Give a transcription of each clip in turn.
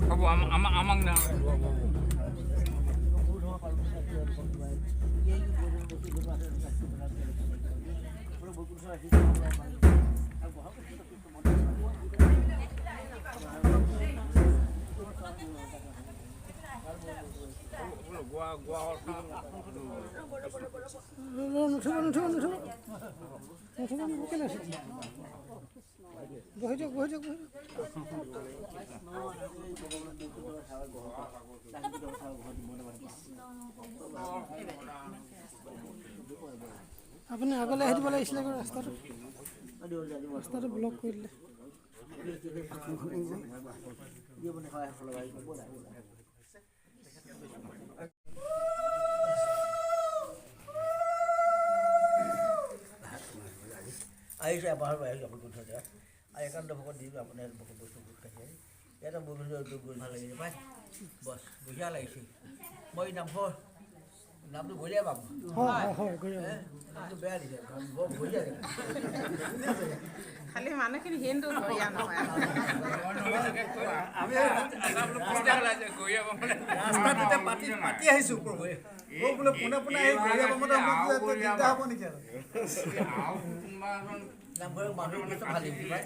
হ'ব, আমাক না। গোৱা গোৱা। নুঠিব, নুঠিব, নুঠিব, নুঠিব। কেলৈ? বহি দিয়ক, বহি দিয়ক, বহি দিয়ক। আপুনি আগলৈ আহি দিব লাগিছিলে আকৌ, ৰাস্তাটো ব্লক কৰি দিলে। আহিছে এবাৰ আহিছে আপুনি আৰু একান্ত ভকত দি আপোনাৰ বহুত বস্তু খাইছে। ইয়াতে বহুত গৈ ভাল লাগিছে পাই, বছ বঢ়িয়া লাগিছে। মই নামঘৰ নামটো গলিয়া পাম, নামটো বেয়া দিছে, বৰ বঢ়িয়া। খালি মানুহখিনি হিন্দু, গৰীয়া নহয়। আমি ৰাস্তাত এতিয়া পাতি পাতি আহিছোঁ প্ৰভু, অ' বোলে পোনে পোনে আহি গৰীয়া বামতে দিগদাৰ হ'ব নেকি আৰু? নামঘৰৰ মানুহ ভাল লাগিছে পাই।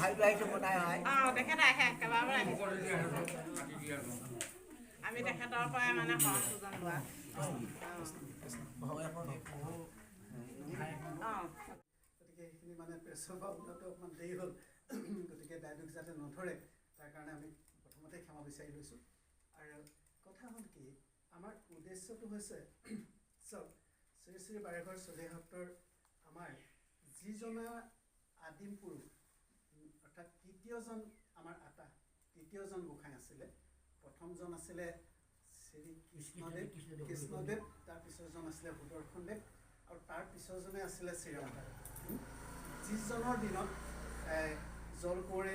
ভাইটো আহিছে, মই নাই অহাই। অঁ, তেখেতে আহে, কেইবাবাৰ আহিছে। আমি তেখেতৰ পৰাই মানে শৰণ পূজন লোৱা। অঁ। গতিকে সেইখিনি মানে প্ৰেছৰ পৰা ওলোৱাটো অকণমান দেৰি হ'ল। গতিকে দায় দোষ যাতে নধৰে, তাৰ কাৰণে আমি প্ৰথমতে ক্ষমা বিচাৰি লৈছোঁ। আৰু কথা হ'ল কি, আমাৰ উদ্দেশ্যটো হৈছে, চাওক, শ্ৰী শ্ৰী বাৰেঘৰ চলিহা সত্ৰৰ আমাৰ যিজনা আদিম পুৰুষ, অৰ্থাৎ তৃতীয়জন আমাৰ আতা, তৃতীয়জন গোসাঁই আছিলে। প্ৰথমজন আছিলে শ্ৰী কৃষ্ণদেৱ, কৃষ্ণদেৱ, তাৰ পিছৰজন আছিলে সুদৰ্শনদেৱ আৰু তাৰ পিছৰজনে আছিলে শ্ৰীৰামদেৱ, যিজনৰ দিনত জলকোঁৱৰে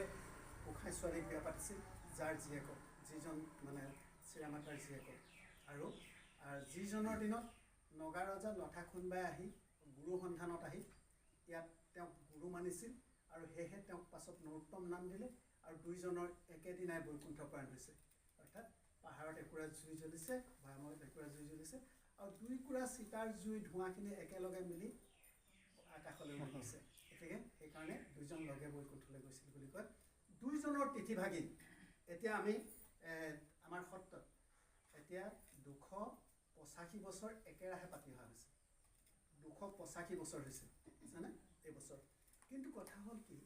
গোসাঁই ছোৱালীক বিয়া পাতিছিল, যাৰ জীয়েকক, যিজন মানে শ্ৰীৰামাতাৰ জীয়েকক, আৰু যিজনৰ দিনত নগা ৰজা লঠা খুনবাই আহি গুৰু সন্ধানত আহি ইয়াত তেওঁক গুৰু মানিছিল আৰু সেয়েহে তেওঁক পাছত নৰোত্তম নাম দিলে আৰু দুইজনৰ একেদিনাই বৈকুণ্ঠ প্ৰয়াণ হৈছে। অৰ্থাৎ পাহাৰত একুৰা জুই জ্বলিছে, ভৈয়ামত একুৰা জুই জ্বলিছে আৰু দুইকুৰা চিতাৰ জুই ধোঁৱাখিনি একেলগে মিলি আকাশলৈ উৰি গৈছে। গতিকে সেইকাৰণে দুইজন লগে বৈকুণ্ঠলৈ গৈছিল বুলি কয়। দুইজনৰ তিথিভাগী এতিয়া আমি আমাৰ সত্ৰত এতিয়া 285 বছৰ একেৰাহে পাতি অহা হৈছে। 285 বছৰ হৈছে, বুজিছেনে, এই বছৰ। কিন্তু কথা হ'ল কি,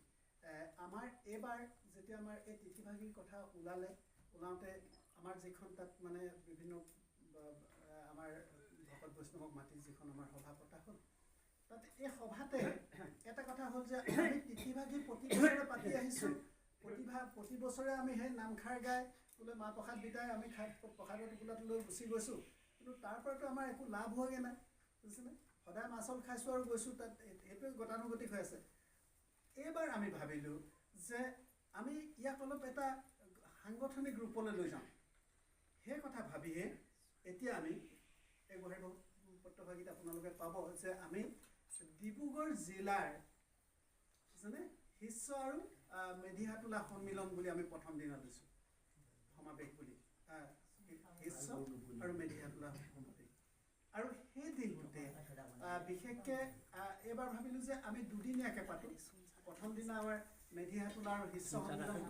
আমাৰ এইবাৰ যেতিয়া আমাৰ এই তিথিভাগীৰ কথা ওলালে, ওলাওঁতে আমাৰ যিখন তাত মানে বিভিন্ন আমাৰ ভকত বৈষ্ণৱক মাতি যিখন আমাৰ সভা পতা হ'ল, তাত এই সভাতে এটা কথা হ'ল যে আমি তিথিভাগী প্ৰতি বছৰে পাতি আহিছোঁ, প্ৰতি বছৰে আমি সেই নামষাৰ গাই বোলে মাহ প্ৰসাদ বিতাই আমি খাই প্ৰসাদৰ টোপোলাটো লৈ গুচি গৈছোঁ, কিন্তু তাৰ পৰাতো আমাৰ একো লাভ হোৱাগৈ নাই, বুজিছেনে? সদায় মাছল খাইছোঁ আৰু গৈছোঁ, তাত সেইটোৱে গতানুগতিক হৈ আছে। এইবাৰ আমি ভাবিলোঁ যে আমি ইয়াক অলপ এটা সাংগঠনিক ৰূপলৈ লৈ যাওঁ। সেই কথা ভাবিয়ে এতিয়া আমি এই গোহাঁই পত্ৰভাগীত আপোনালোকে পাব যে আমি ডিব্ৰুগড় জিলাৰ, বুজিছেনে, শিষ্য আৰু মেধিহাতোলা সন্মিলন বুলি আমি প্ৰথম দিনা লৈছোঁ সমাৱেশ বুলি, শিষ্য আৰু মেধিহাতোলা সমাৱেশ। আৰু সেই দিনটোতে বিশেষকৈ এইবাৰ ভাবিলোঁ যে আমি দুদিনীয়াকৈ পাতোঁ। প্ৰথম দিনা আমাৰ মেধিহাতোলা আৰু শিষ্য সন্মিলন হ'ব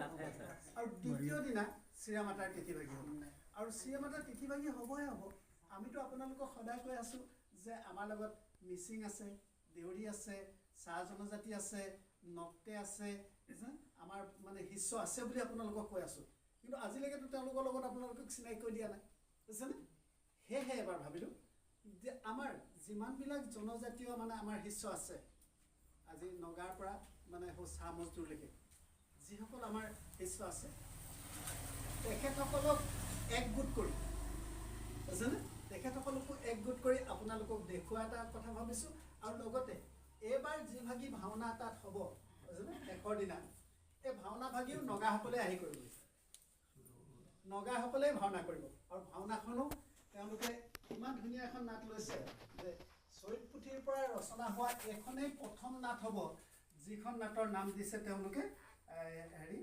আৰু দ্বিতীয় দিনা শ্ৰীৰামাতাৰ তিথিভাগী হ'ব। আৰু শ্ৰীৰামাতাৰ তিথিভাগী হ'বহে হ'ব, আমিতো আপোনালোকক সদায় কৈ আছোঁ যে আমাৰ লগত মিচিং আছে, দেউৰী আছে, চাহ জনজাতি আছে, নক্তে আছে, আমাৰ মানে শিষ্য আছে বুলি আপোনালোকক কৈ আছোঁ, কিন্তু আজিলৈকেতো তেওঁলোকৰ লগত আপোনালোকক চিনাকি কৰি দিয়া নাই, বুজিছেনে? সেয়েহে এবাৰ ভাবিলোঁ যে আমাৰ যিমানবিলাক জনজাতীয় মানে আমাৰ শিষ্য আছে, আজি নগাৰ পৰা মানে চাহ মজদুৰলৈকে যিসকল আমাৰ শিষ্য আছে, তেখেতসকলক একগোট কৰি বুজিছেনে? তেখেতসকলকো একগোট কৰি আপোনালোকক দেখুওৱা এটা কথা ভাবিছোঁ। আৰু লগতে এইবাৰ যিভাগি ভাওনা তাত হ'ব, বুজিছেনে, শেষৰ দিনা এই ভাওনা ভাগিও নগাসকলে আহি কৰিব, নগাসকলেই ভাওনা কৰিব। আৰু ভাওনাখনো তেওঁলোকে ইমান ধুনীয়া এখন নাট লৈছে যে চৰিত পুথিৰ পৰা ৰচনা হোৱা এইখনেই প্ৰথম নাট হ'ব, যিখন নাটৰ নাম দিছে তেওঁলোকে হেৰি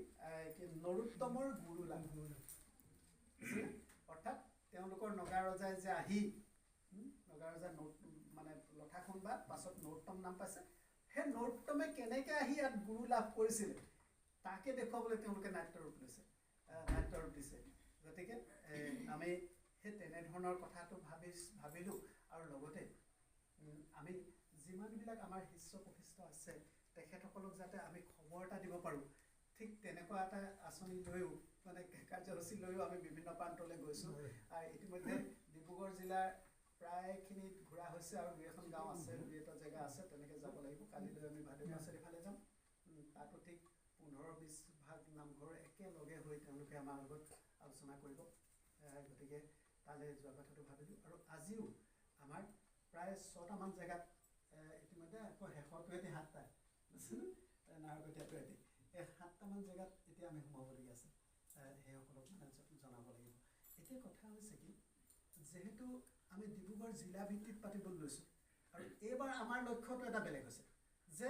নৰোত্তমৰ গুৰুলাভ। অৰ্থাৎ তেওঁলোকৰ নগা ৰজাই যে আহি নগা ৰজাই মানে লথাখন বা পাছত নৰোত্তম নাম পাইছে, সেই নৰোত্তমে কেনেকৈ আহি ইয়াত গুৰু লাভ কৰিছিলে তাকে দেখুৱাবলৈ তেওঁলোকে নাট্যৰূপ লৈছে, নাট্যৰূপ দিছে। গতিকে আমি সেই তেনেধৰণৰ কথাটো ভাবিলোঁ। আৰু লগতে আমি যিমানবিলাক আমাৰ শিষ্য প্ৰশিষ্য আছে তেখেতসকলক যাতে আমি খবৰ এটা দিব পাৰোঁ, ঠিক তেনেকুৱা এটা আঁচনি লৈও মানে কাৰ্যসূচী লৈও আমি বিভিন্ন প্ৰান্তলৈ গৈছোঁ। আৰু ইতিমধ্যে ডিব্ৰুগড় জিলাৰ প্ৰায়খিনিত ঘূৰা হৈছে আৰু দুই এখন গাঁও আছে, দুই এটা জেগা আছে, তেনেকৈ যাব লাগিব। কালিলৈ আমি ভাদুকাচাৰী ফালে যাম, তাতো ঠিক 15-20 ভাগ নামঘৰ একেলগে হৈ তেওঁলোকে আমাৰ লগত আলোচনা কৰিব। গতিকে তালৈ যোৱা কথাটো ভাবিলোঁ। আৰু আজিও আমাৰ প্ৰায় 6টামান জেগাত ইতিমধ্যে আকৌ শেষৰটো এটি 7টা নাহৰকটীয়াটো এটি, এই 7টামান জেগাত এতিয়া আমি সোমাবলগীয়া আছে, সেইসকলক মানে জনাব লাগিব। এতিয়া কথা হৈছে কি, যিহেতু আমি ডিব্ৰুগড় জিলা ভিত্তিত পাতিবলৈ লৈছোঁ আৰু এইবাৰ আমাৰ লক্ষ্যটো এটা বেলেগ হৈছে যে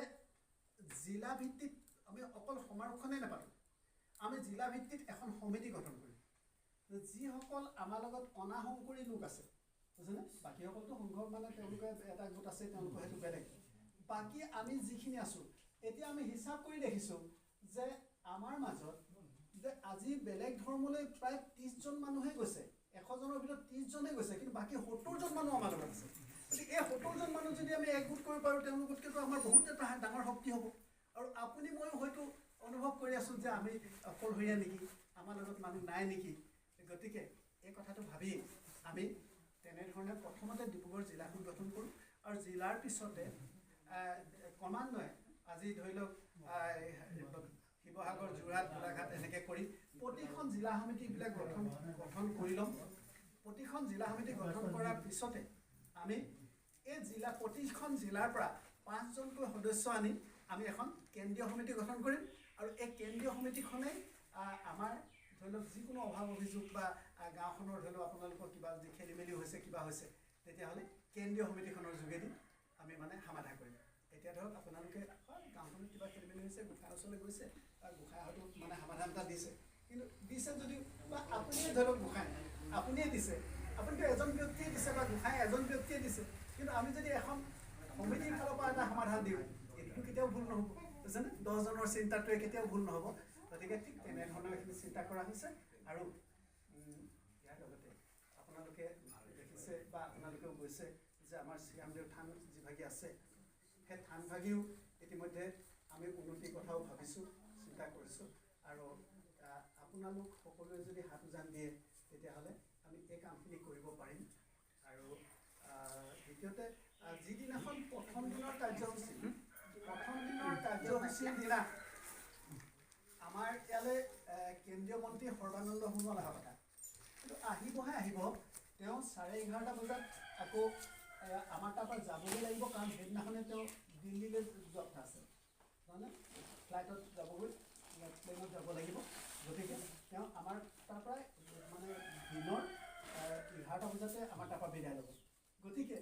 জিলা ভিত্তিত আমি অকল সমাৰোহখনেই নাপাতোঁ, আমি জিলা ভিত্তিত এখন সমিতি গঠন কৰিম। যিসকল আমাৰ লগত অনাশংকৰী লোক আছে, বুজিছেনে, বাকীসকলতো সংঘ মানে তেওঁলোকে এটা গোট আছে, তেওঁলোকৰ সেইটো বেলেগ, বাকী আমি যিখিনি আছোঁ এতিয়া আমি হিচাপ কৰি দেখিছোঁ যে আমাৰ মাজত যে আজি বেলেগ ধৰ্মলৈ প্ৰায় 30জন মানুহে গৈছে, 100জনৰ ভিতৰত 30জনে গৈছে, কিন্তু বাকী 70জন মানুহ আমাৰ লগত আছে। গতিকে এই 70জন মানুহ যদি আমি একগোট কৰিব পাৰোঁ, তেওঁলোকতকৈতো আমাৰ বহুত এটা ডাঙৰ শক্তি হ'ব। আৰু আপুনি ময়ো হয়তো অনুভৱ কৰি আছোঁ যে আমি অকলশৰীয়া নেকি, আমাৰ লগত মানুহ নাই নেকি। গতিকে এই কথাটো ভাবি আমি তেনেধৰণে প্ৰথমতে ডিব্ৰুগড় জিলাখন গঠন কৰোঁ আৰু জিলাৰ পিছতে ক্ৰমান্বয়ে আজি ধৰি লওক শিৱসাগৰ, যোৰহাট, গোলাঘাট এনেকৈ কৰি প্ৰতিখন জিলা সমিতিবিলাক গঠন কৰি ল'ম। প্ৰতিখন জিলা সমিতি গঠন কৰাৰ পিছতে আমি এই জিলা প্ৰতিখন জিলাৰ পৰা 5জনকৈ সদস্য আনি আমি এখন কেন্দ্ৰীয় সমিতি গঠন কৰিম। আৰু এই কেন্দ্ৰীয় সমিতিখনেই আমাৰ ধৰি লওক যিকোনো অভাৱ অভিযোগ বা গাঁওখনৰ ধৰি লওক আপোনালোকৰ কিবা যদি খেলি মেলি হৈছে, কিবা হৈছে, তেতিয়াহ'লে কেন্দ্ৰীয় সমিতিখনৰ যোগেদি আমি মানে সমাধা কৰিম। এতিয়া ধৰক আপোনালোকে হয় গাঁওখনত কিবা খেলি মেলি হৈছে, গোঁসাইৰ ওচৰলৈ গৈছে, গোঁসাই হয়তো মানে সমাধান এটা দিছে, কিন্তু দিছে যদিও বা আপুনিয়ে ধৰি লওক গোঁসাই আপুনিয়ে দিছে, আপুনিতো এজন ব্যক্তিয়ে দিছে বা গোঁসাই এজন ব্যক্তিয়ে দিছে, কিন্তু আমি যদি এখন সমিতিৰ ফালৰ পৰা এটা সমাধান দিওঁ, এইটোতো কেতিয়াও ভুল নহ'ব, বুজিছেনে? 10জনৰ চিন্তাটোৱে কেতিয়াও ভুল নহ'ব। গতিকে ঠিক তেনেধৰণৰ এইখিনি চিন্তা কৰা হৈছে। আৰু ইয়াৰ লগতে আপোনালোকে দেখিছে বা আপোনালোকেও গৈছে যে আমাৰ শ্ৰীৰামদেৱ থান যিভাগি আছে, সেই থানভাগিও ইতিমধ্যে আমি উন্নতিৰ কথাও ভাবিছোঁ, চিন্তা কৰিছোঁ। আৰু আপোনালোক সকলোৱে যদি হাত উজান দিয়ে তেতিয়াহ'লে আমি এই কামখিনি কৰিব পাৰিম। আৰু দ্বিতীয়তে যিদিনাখন প্ৰথম দিনৰ কাৰ্যসূচী, প্ৰথম দিনৰ কাৰ্যসূচীৰ দিনা আমাৰ ইয়ালৈ কেন্দ্ৰীয় মন্ত্ৰী সৰ্বানন্দ সোণোৱাল অহা কথা, কিন্তু আহিবহে আহিব, তেওঁ 11:30 বজাত আকৌ আমাৰ তাৰপৰা যাবগৈ লাগিব, কাৰণ সেইদিনাখনে তেওঁ দিল্লীলৈ যোৱা কথা আছে, নহয়নে? ফ্লাইটত যাবগৈ, প্লেনত যাব লাগিব। গতিকে তেওঁ আমাৰ তাৰপৰাই মানে দিনৰ 11টা বজাতে আমাৰ তাৰপৰা বিদায় ল'ব। গতিকে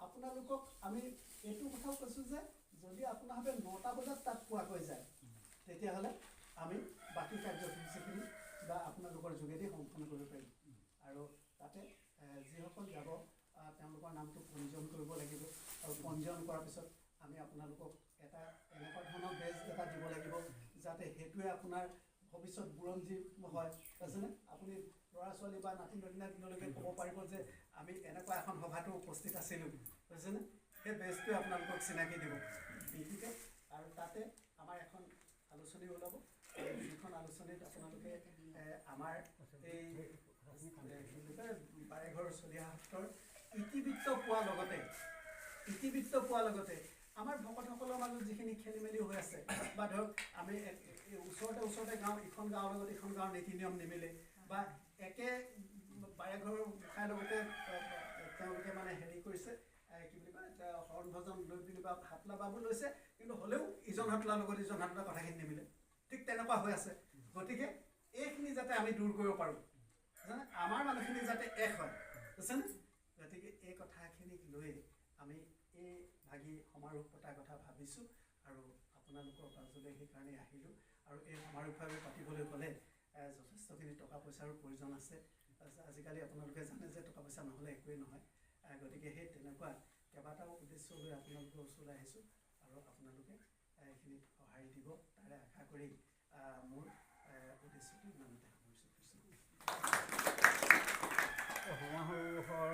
আপোনালোকক আমি এইটো কথাও কৈছোঁ যে যদি আপোনালোকে 9টা বজাত তাত পোৱাকৈ যায়, তেতিয়াহ'লে আমি বাকী কাৰ্যসূচীখিনি বা আপোনালোকৰ যোগেদি সম্পূৰ্ণ কৰিব পাৰিম। আৰু তাতে যিসকল যাব তেওঁলোকৰ নামটো পঞ্জীয়ন কৰিব লাগিব, আৰু পঞ্জীয়ন কৰাৰ পিছত আমি আপোনালোকক এটা এনেকুৱা ধৰণৰ বেজ এটা দিব লাগিব যাতে সেইটোৱে আপোনাৰ ভৱিষ্যত বুৰঞ্জী হয়, বুজিছেনে? আপুনি ল'ৰা ছোৱালী বা নাতি নতিনা দিনলৈকে ক'ব পাৰিব যে আমি এনেকুৱা এখন সভাতো উপস্থিত আছিলোঁ, বুজিছেনে? সেই বেজটোৱে আপোনালোকক চিনাকি দিব। গতিকে আৰু তাতে আমাৰ এখন আলোচনী ওলাব, যিখন আলোচনীত আপোনালোকে আমাৰ এই বাৰেঘৰ চলিহা সত্ৰৰ ইতিবৃত্ত পোৱাৰ লগতে আমাৰ ভকতসকলৰ মাজত যিখিনি খেলি মেলি হৈ আছে, বা ধৰক আমি ওচৰতে ওচৰতে গাঁও, ইখন গাঁৱৰ লগত ইখন গাঁৱৰ নীতি নিয়ম নিমিলে, বা একে বাৰে ঘৰৰ গোসাঁইৰ লগতে তেওঁলোকে মানে হেৰি কৰিছে, কি বুলি কয়, শৰণ ভজন লৈ পিনি বা হাতলা বাবু লৈছে, কিন্তু হ'লেও ইজন হাতলাৰ লগত ইজন হাতলাৰ কথাখিনি নিমিলে, ঠিক তেনেকুৱা হৈ আছে। গতিকে এইখিনি যাতে আমি দূৰ কৰিব পাৰোঁ, বুজিছেনে? আমাৰ মানুহখিনি যাতে এক হয়, বুজিছেনে? গতিকে এই কথাখিনিক লৈ আমি এই ভাগি সমাৰোহ পতাৰ কথা ভাবিছোঁ আৰু আপোনালোকৰ মাজলৈ সেইকাৰণেই আহিলোঁ। আৰু এই সমাৰোহভাৱে পাতিবলৈ গ'লে যথেষ্টখিনি টকা পইচাৰো প্ৰয়োজন আছে। আজিকালি আপোনালোকে জানে যে টকা পইচা নহ'লে একোৱেই নহয়। গতিকে সেই তেনেকুৱা কেইবাটাও উদ্দেশ্য লৈ আপোনালোকৰ ওচৰলৈ আহিছোঁ আৰু আপোনালোকে এইখিনিত সঁহাৰি দিব তাৰে আশা কৰি মোৰ উদ্দেশ্যটো ইমানতে সামৰিছোঁ। কৃষ্ণ। সমাৰোহৰ